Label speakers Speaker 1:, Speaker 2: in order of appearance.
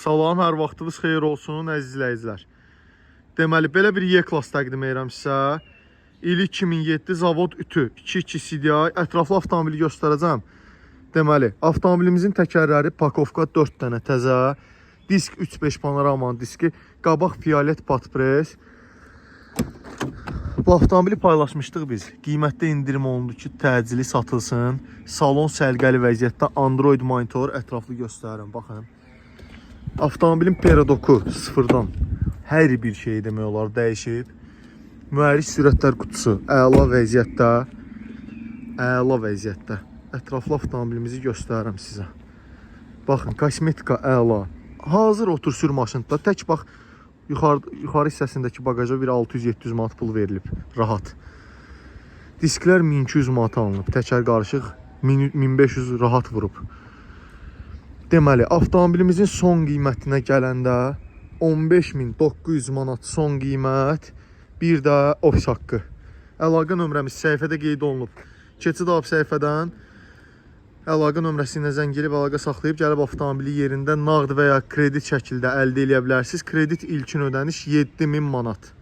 Speaker 1: Salam, hər vaxtınız xeyir olsun, əziz izləyicilər. Deməli, belə bir E-klass təqdim edirəm sizə. İli 2007, zavod ütü, 2.2 CDI. Ətraflı avtomobili göstərəcəm. Deməli, avtomobilimizin təkərləri pakovka 4 dənə təzə. Disk 3.5 panoramanın diski, qabaq fiolet patpres. Bu avtomobili paylaşmışdıq biz. Qiymətdə endirim olundu ki, təcili satılsın. Salon səliqəli vəziyyətdə, Android monitor, ətraflı göstərirəm, baxın. Avtomobilin peridoku sıfırdan, hər bir şey demək olar dəyişib. Mühərrik, sürətlər qutusu əla vəziyyətdə. Əla vəziyyətdə. Ətraflı avtomobilimizi göstərirəm sizə. Baxın, kosmetika əla. Hazır otur sür maşında. Tək bax, yuxarı hissəsindəki baqaja bir 600-700 manat pul verilib. Rahat. Disklər 1200 manat alınıb. Təkər qarışıq 1000-1500 rahat vurub. Deməli, avtomobilimizin son qiymətinə gələndə 15.900 manat son qiymət, bir də ofis haqqı. Əlaqə nömrəmiz səhifədə qeyd olunub. Keçid alıb səhifədən əlaqə nömrəsi ilə zəng edib əlaqə saxlayıb gəlib avtomobili yerində nağd və ya kredit şəkildə əldə eləyə bilərsiniz. Kredit ilkin ödəniş 7000 manat.